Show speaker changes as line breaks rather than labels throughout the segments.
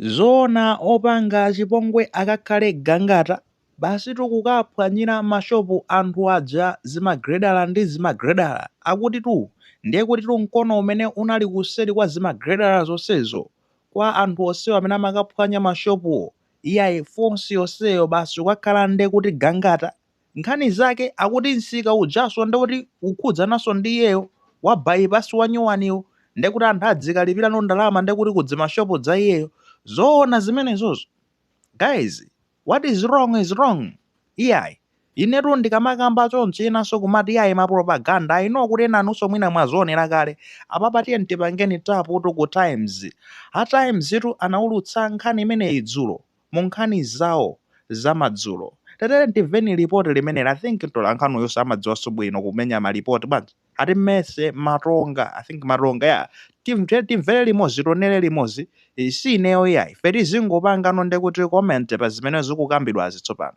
Zoona opanga chipongwe akakhale Gangata? Basitu kukaphwanyira ma shop anthu aja zimagredala ndi zimagredala akutitu ndiye kutitu mkono umene unali kuseri kwa zimagredala zonsezo kwa anthu onsewo amene amakaphwanya ma shop wo iyayi force yonseyo basi kukakhala nde kuti Gangata. Nkhani zake akuti msika ujaso ndekuti ukhudzanaso ndi iyeyo wa bypass wa nyuwaniwo ndekuti anthu adzikalipirano ndalama ndekuti ku dzimashop dza iyeyo zoona zimenezozo? Guys what is wrong is wrong iyayi inetu ndikamakamba chonchi enanso kumati iyayi ma propaganda I know kuti enanunso mwina mwazionera kale apapa tiyeni tipangeni tap tu ku Times a Times tu anaulutsa nkhani imeneyi dzulo mu nkhani zawo za madzulo. Tatiyeni timveni lipoti limeneli. I think mtolankhani uyu samadziwanso bwino kumenya malipoti bwanji? Ati Mercy Matonga, I think Matonga, yeah. Timvere limodzi, tionere limodzi. Si ineyo iyayi. Ife tizingopangano ndekuti comment pa zimene zikukambidwazi tsopano.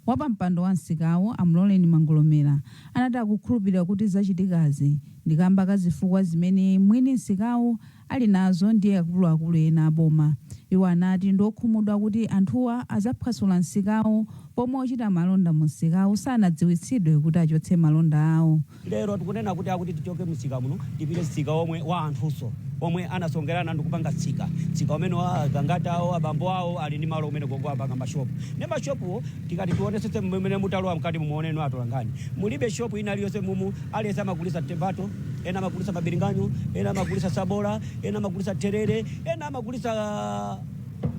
Wapampando wa msikawo, a Mloleni Mangolomera, anati akukhulupirira kuti zachitikazi ndi kamba ka zifukwa zimene mwini msikawu ali nazo ndi akuluakulu ena a boma. Iwo anati ndi okhumudwa kuti anthuwa azaphwasula msikawu pomwe ochita malonda mu msikawu sanadziwitsidwe kuti achotse malonda awo.
Lero tikunena kuti akuti tichoke msika muno tipite msika omwe wa anthuso omwe anasongerana ndikupanga msika, msika umene wa Gangata awo abambo awo ali ndi malo umene gogo apanga mashopu ndi mashopuwo. Tikati tionesese mmene mutalowa mkati mumuoneni atolankhani, mulibe shopu ina iliyonse mumu. Aliyense amagulisa tomato, ena amagulisa mabiringanyo, ena amagulisa sabola, ena amagulisa terere, ena amagulisa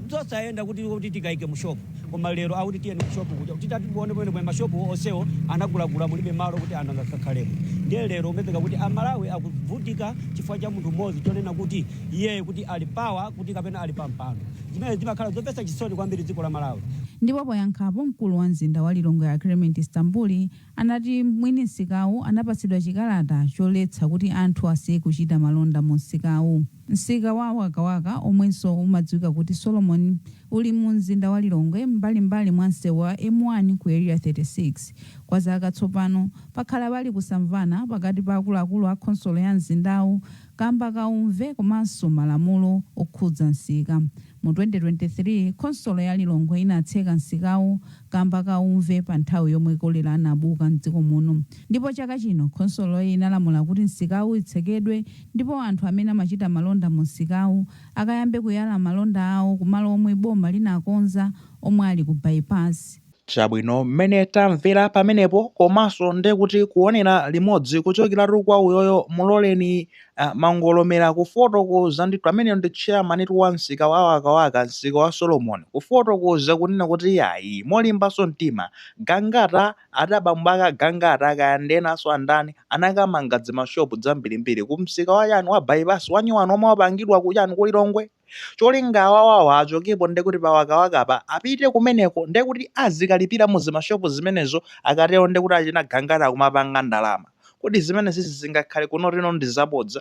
zosayenda kuti tikaike mu shopu. Koma lero akuti tiyeni ku shopu kuja, titati tione pamene mwe mashopu onsewo anagulagula, mulibe malo kuti anthu angakhalemo. Ndiye lero umepeka kuti Amalawi akuvutika chifukwa cha munthu mmodzi, chonena kuti iyeyo kuti ali power kuti kapena ali pa mpando. Zimene zimakhala zomvetsa chisoni kwambiri dziko la Malawi.
Ndipo poyankhapo, mkulu wa mzinda wa Lilongwe, a Clement Stambuli, anati mwini msikawu anapatsidwa chikalata choletsa kuti anthu asiye kuchita malonda mu msikawu. Msika wa Wakawaka, omwenso umadziwika kuti Solomon, uli mu mzinda wa Lilongwe mbalimbali mwa msewu wa M1 ku Area 36. Kwa zaka tsopano pakhala pali kusamvana pakati pa akuluakulu a khonsolo ya mzindawu kamba kaumve komanso malamulo okhudza msika. Mu 2023 khonsolo ya Lilongwe inatseka msikawu kamba kaumve pa nthawi yomwe kolera anabuka mdziko muno, ndipo chaka chino khonsoloyi inalamula kuti msikawu itsekedwe ndipo anthu amene amachita malonda mu msikawu akayambe kuyala malonda awo kumalo omwe boma linakonza omwe ali ku bypass.
Chabwino, mmene tamvera pamenepo komanso ndekuti kuonera limodzi kuchokeratu kwa uyoyo Muloleni Mangolomera kufotokoza ndithu, ameneyo ndi chairman wa msika wa Wakawaka, msika wa Solomon, kufotokoza kunena kuti yayi, molimbanso mtima, Gangata ati abambo ake Gangata kaya ndi enanso andani anakamanga dzimashopu dzambirimbiri ku msika wa chani wa bypass wa nyuwani omwe wapangidwa ku chani ku Lilongwe. Cholinga awawawa achokepo ndekuti pa Wakawakapa apite kumeneko, ndekuti azikalipira mu zimashopu zimenezo. Akatero ndekuti achina Gangata akumapanga ndalama. Kodi zimenezi zingakhale kunotino ndi zabodza?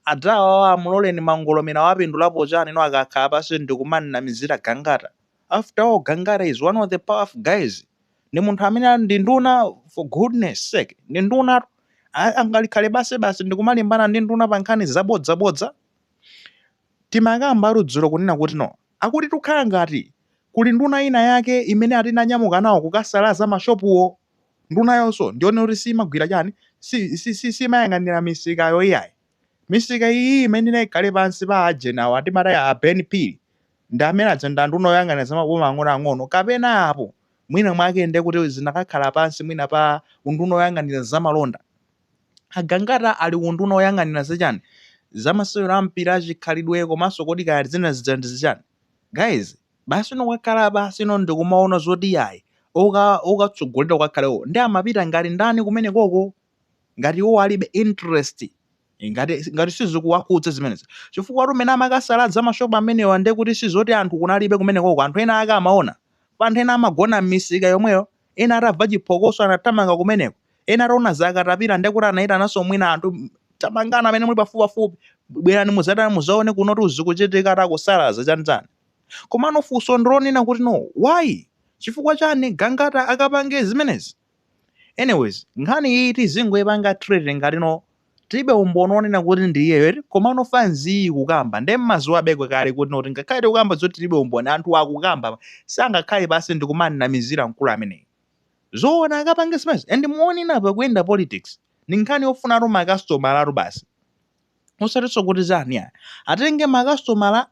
Ada awawa Amuloleni Mangolomera wapindulapo chani no akakhala pasi ndikumanamizira Gangata? After all, Gangata is one of the powerful guys, ndi munthu amene ndi nduna. For goodness sake, ndi nduna, angalikhale basi basi ndikumalimbana ndi nduna pa nkhani zabodzabodza? Timakamba dzulo kunena kuti no, akuti tukhala ngati kuli nduna ina yake imene atinanyamuka nawo kukasalaza mashopuwo. Ndunayonso ndione kuti simagwira chani, simayang'anira misikayo iyayi. Misika iyi imene ikhale pansi pa ajenawo atimati a Ben Phiri, ndi amene aja ndi anduna oyang'anira za maboma ang'onoang'ono, kapena apo mwina mwake nde kuti zinakakhala pansi mwina pa unduna oyang'anira zamalonda. Agangata ali unduna oyang'anira zachani, zamasewero a mpira, achikhalidwe, komanso kodi kaya zina zija ndi zichani. Guys, basi no kakhala basi no ndikumaona zoti yayi, okatsogolera ukakhalewo ndi amapita ngati ndani kumene koko ngati iwo alibe interest, ngati sizikuwakhudza zimenezi? Chifukwa tumene amakasaladza mashopu amenewa ndi kuti sizoti anthu kunalibe kumene koko. Anthu ena ake amaona pa anthu ena amagona m'misika yomweyo, ena atamva chiphokoso anathamanga kumeneko, ena ataona zakatapira ndekuti anayitananso mwina anthu, "Tamangana amene muli pafupipafupi, bwerani muzatani, muzaone kunoti zikuchitika, takusalaza chanichani." Komano funso ndilonena kuti no, why? Chifukwa chani Gangata akapange zimenezi? Anyways, nkhani iyi tizingoipanga treat ngati no Tilibe umboni onena kuti ndi iyeyo eti, komano fans iyi kukamba nde mmaziwabekwe kale kuti noti ngakhale tikukamba zoti tilibe umboni, anthu akukamba, sangakhale pasi ndikumanamizira mkulu ameneyi. Zoona akapange zimenezi? And muone apa kuyenda politics ndi nkhani yofunatu makasitomala basi, osatinso kuti chani aya. Atenge makasitomala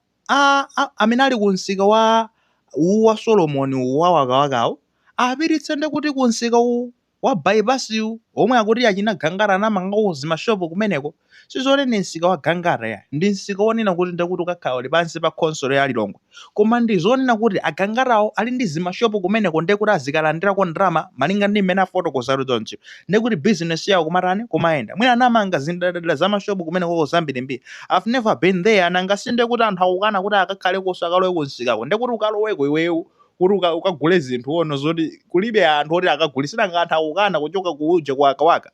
amene ali ku msika wa uwu wa Solomon, uwu wa Wakawakawo, apititse ndi kuti ku msika uwu wa Bypass uwu omwe akuti achina Gangata anamangako zimashopu kumeneko. Sizoti msika wa Gangata ya, ndi msika wonena kuti ndekuti ukakhala uli pansi pa khonsolo ya Lilongwe, koma ndi zonena kuti agangatawo ali ndi zimashopu kumeneko, ndekuti azikalandirako ndalama malinga ndi mmene afotokozatu choncho, ndekuti business yawo kumatani, kumayenda. Mwina anamanga zindadadala za mashopu kumenekoko zambirimbiri. I've never been there. Nanga si ndekuti anthu akukana kuti akakhaleko, akalowe kumsikako, ndekuti ukaloweko iweyo kuti ukagule zinthu, ono zoti kulibe anthu oti akagulisira nga anthu akukana kuchoka kuja kwa Wakawaka.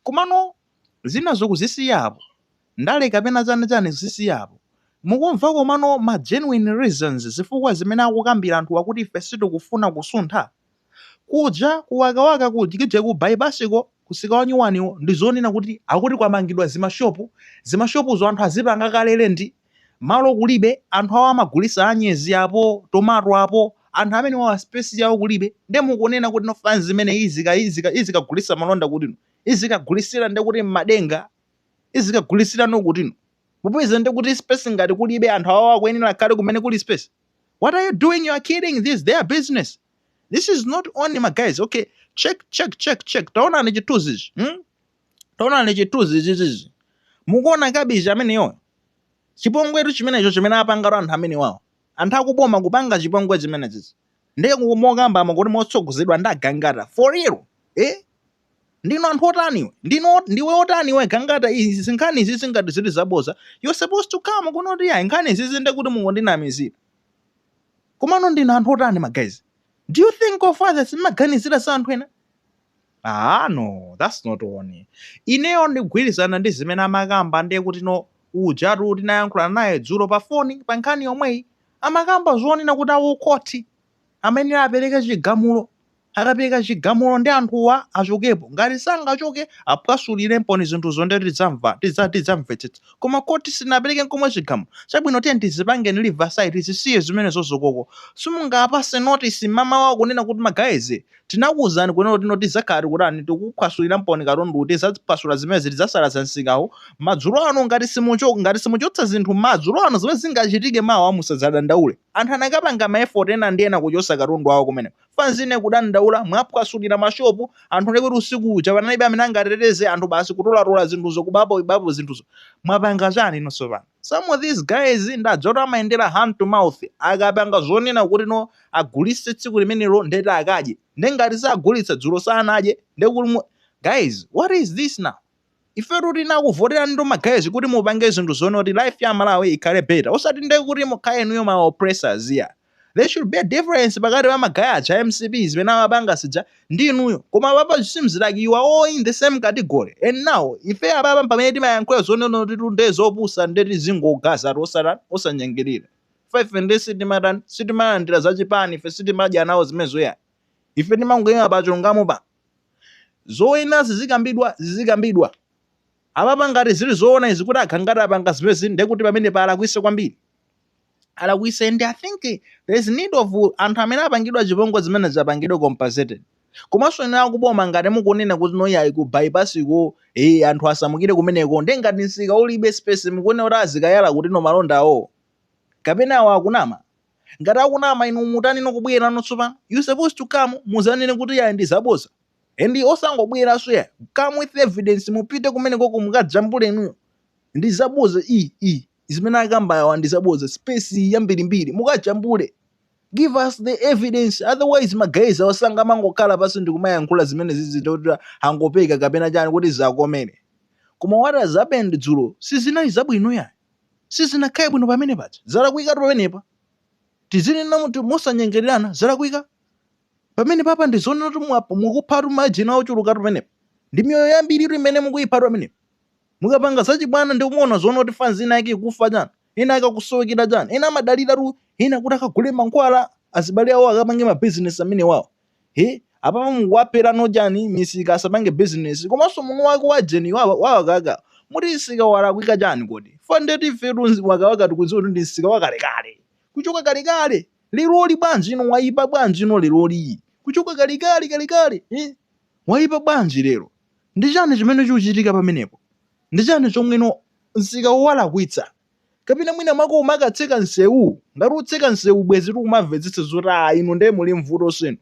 Komano zina zokuzisiyapo, ndale kapena chani chani, zisiyapo. Mukumva? Komano ma genuine reasons, zifukwa zimene akukambira anthu akuti ife sitikufuna kusuntha kuja kuWakawaka, kuja kije ku Bypassiko, kusika wa nyuwaniwo, ndi zonena kuti akuti kwamangidwa zimashopu. Zimashopuzo anthu azipanga kalele, ndi malo kulibe. Anthu awo amagulisa anyezi apo, tomato apo, anthu amene wawa space yawo kulibe. Nde mukunena kuti no, fans zimene izikagulisa malonda kuti no izikagulisira, nde kuti mmadenga izikagulisira no kuti no, popeza nde kuti space ngati kulibe, anthu awo akuyenera kale kumene kuli space. What are you doing? You are killing this their business. This is not only my guys. Okay, check, check, check, check. Taonani chithunzi ichi, Taonani chithunzi ichichichi. Mukuona kabichi ameneyo? Chipongwetu chimenecho chimene apangalo anthu amene wawo, anthu akuboma kupanga chipongwe chimenechichi, ndiye mokambamo kuti motsogozedwa ndi agangata. For real, eh? Ndinu anthu otaniwe? Ndinu ndiwe otaniwe, Gangata? Izi nkhani izi zingati zili zaboza, you're supposed to come kunoti yayi, nkhani izizi ndekuti mungondinamizira. Komano ndinu anthu otani, ma guys? Do you think of others? Mmaganizira za anthu ena? Ah, no, that's not one. Ineyo ndigwirizana ndi zimene amakamba, ndiye kuti no, ujatu tinayankhula naye dzulo pa foni pa nkhani yomweyi, amakamba zonena kuti awo khoti amene apereke chigamulo, akapereka chigamulo ndi anthuwa achokepo. Ngati sangachoke, aphwasulire mponi zinthu zonde, tidzamva, tidzamvetsetsa. Koma khoti sinapereke nkomwe chigamulo chabwino. Tiye tizipangeni leave aside, tizisiye zimene zozokoko. Simungapase notice mama wawo kunena kuti, "Ma guys, tinakuwuzani kunena kuti no, tidzakhala tikutani, tikuphwasulira mponi katundu, tidzaphwasula zimene tidzasalaza msikawo madzulo ano. Ngati simucho, ngati simuchotsa zinthu madzulo ano, zimene zingachitike mawa musadzadandaule." Anthu anakapanga ma effort ena ndi ena kuchosa katundu awo kumeneko. Fanzine kudandaula, mwaphwasulira mashopu anthu, ndikuti usiku uja panalibe amene angateteze anthu, basi kutolatola zinthuzo, kubapo ibapo zinthuzo. Mwapanga chani inonso pano? Some of these guys ndadzoti amayendera hand to mouth. Akapanga zonena kuti no, agulitse tsiku limenelo, ndeti akadye, nde ngati sagulitsa dzulo sanadye, ndekuti guys, what is this now? Ifetu tinakuvotera ndo ma guys kuti mupange zinthu zoona kuti life ya Malawi ikhale better, osati nde kuti mukhale inuyo ma oppressors ya. There should be a difference pakati pa ma guy aja MCP, zimene amapanga sija, ndi inuyo. Koma papa it seems like you are all in the same category, and now ife apapa pamene timayankhula zonena kuti tunde zopusa, nde tizingogaza osata osanyengerera. Ife nde sitimatani, sitimalandira zachipani, ife sitimadya nawo zimenezo ya. Ife timangoyima pa chilungamo. Pa zoyena zizikambidwa, zizikambidwa. Apapa ngati zili zoona izi kuti agangata apanga zimezi, ndekuti pamene pa alakwise kwambiri, alakwise. And I think there is need of anthu amene apangidwa chipongwe zimene zapangidwe compensated. Komanso inu akuboma, ngati mukunena kuti no, yayi, ku Bypass ko, anthu asamukire kumeneko, ndi ngati msika ulibe space, mukunena kuti azikayala kuti no malonda awo, kapena awo akunama? Ngati akunama, inu mutani no kubwera no tsopano? You supposed to come muzanene kuti yayi, ndi zaboza. And osangobweranso ya, come with evidence. Mupite kumenekoko mukajambule inuyo, ndi zaboza i i zimene akamba awa, ndi zaboza, space yambirimbiri, mukajambule. Give us the evidence, otherwise ma guys awasanga amangokhala pasi ndikumayankhula zimene zizi kuti angopeka kapena chani kuti zakomere. Koma what has happened dzulo sizinali zabwino ya, sizinakhale bwino pamene paja. Zalakwikatu pamenepa, tizinena muti mosanyengererana, zalakwika pamene papa. Ndi zonena kuti mukuphatu majina ochulukatu pamenepa, ndi miyoyo yambiritu imene mukuyiphatu pamenepa. Mukapanga zachibwana ndi kumuona zoona kuti fans ina yake ikufa chani, ina yake akusowekera chani, ina amadaliratu ina kuti akagule mankhwala, azibale awo akapange mabizinesi amene wawo. He, apapa mukuwaphera no chani, misika asapange business. Komanso muno wake wa jeni wawa kaka Muti msika walakwika chani kodi? Fa ndeti ifetu Wakawaka tikudziwa kuti ndi msika wakalekale, kuchoka kalekale. Leroli bwanji ino wayipa bwanji ino leroli? Kuchoka kalekale kalekale, eh? Wayipa bwanji lero? Ndi chani chimene chikuchitika pamenepo? Ndi chani chomweno msika walakwitsa? Kapena mwina mwako umakatseka msewu? Ngati utseka msewu, bwezi tikumamvetsetsa zoti a inu ndiye muli mvuto sinu.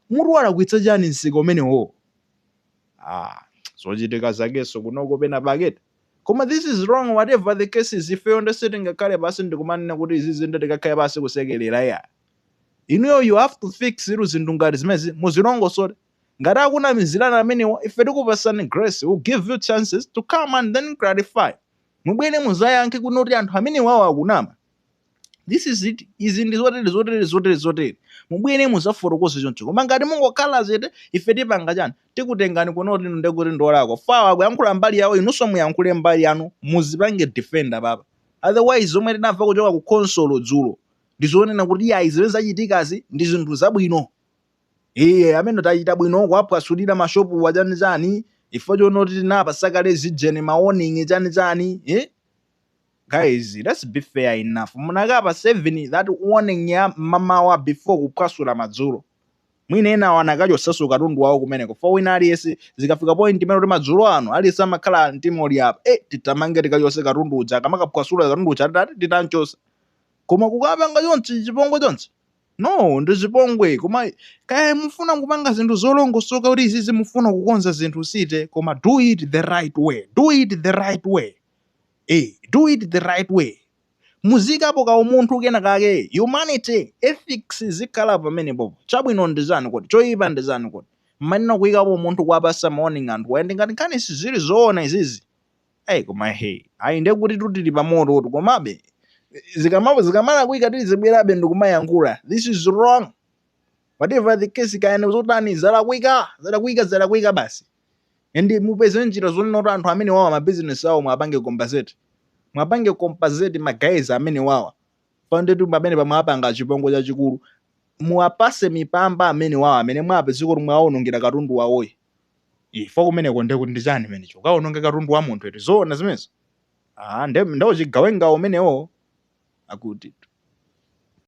Muti walakwitsa chani msika umenewo? Ah, zochitika zakenso kunoko pena paketi. Koma this is wrong, whatever the case is. Ifeyo ndese tingakhale pasi ndikumanena kuti izizi ndi tikakhale pasi kusekelera ya inuyo. You have to fix iru zinthu ngati zimezi, muzilongosole. Ngati akunamizirana amenewa, ife tikupasani grace, will give you chances to come and then clarify. Mubwere muzayankhe kunoti anthu amenewawo akunama, this is it, izi ndi zotere, zotere, zotere, zotere. Mubwere muzafotokoze choncho. Koma ngati mungokhala chete, ife tipanga chani? Tikutengani kunoti inu ndekuti ndolakwa. Fawa akuyankhula mbali yawo, inunso muyankhule mbali yanu, muzipange defender papa. Otherwise zomwe tinamva kuchoka ku khonsolo dzulo ndizonena kuti iyayi, zimene zachitikazi ndi zinthu zabwino. Iye amene tachita bwino kuwaphwasulira mashopu wachani chani, ifo chonoti tinapasakale zijene ma warning chani chani, eh? Guys, let's be fair enough. Munakapa 7 that warning ya mamawa before kuphwasula madzulo. Mwina ena wanakachosaso katundu wawo kumeneko. For wina aliyense zikafika point imene kuti madzulo ano aliyense amakhala mtima uli apa, eh, titamange tikachose katundu uja. Akamakaphwasula katundu uja titati titanchosa. Koma kukapanga chonchi, chipongwe chonchi, no, ndi chipongwe. Koma kaya mufuna kupanga zinthu zolongosoka kuti izizi mufuna kukonza zinthu site, koma do it the right way, do it the right way, eh, do it the right way. Muzikapo ka umunthu kena kake, humanity, ethics zikhala pamenepopo. Chabwino ndi chani kodi? Choyipa ndi chani kodi? Mmanena kuyikapo umunthu, kuwapasa warning anthu and ngati nkhani sizili zoona izizi. Ayi, koma he, ayi, ndiye kuti tutili pamoto tu. Komabe zikamala kuyika tizibwerabe ndikumayankhula. This is wrong, whatever the case. Kayani zotani, zalakwika, zalakwika, zalakwika basi. And mupeze njira zonena kuti anthu amene wawa mabizinesi awo mwapange compensate, mwapange compensate ma guys amene wawa pandetu pamene pamwapanga chipongwe chachikulu. Muwapase mipamba amene wawa, amene mwapeze kuti mwawonongera katundu wawoyi. Ifo kumeneko ndekuti ndi chani menecho? Ukawononge katundu wa munthu eti? Zoona zimenezo? Ah, nde ndawo chigawenga umenewo akuti.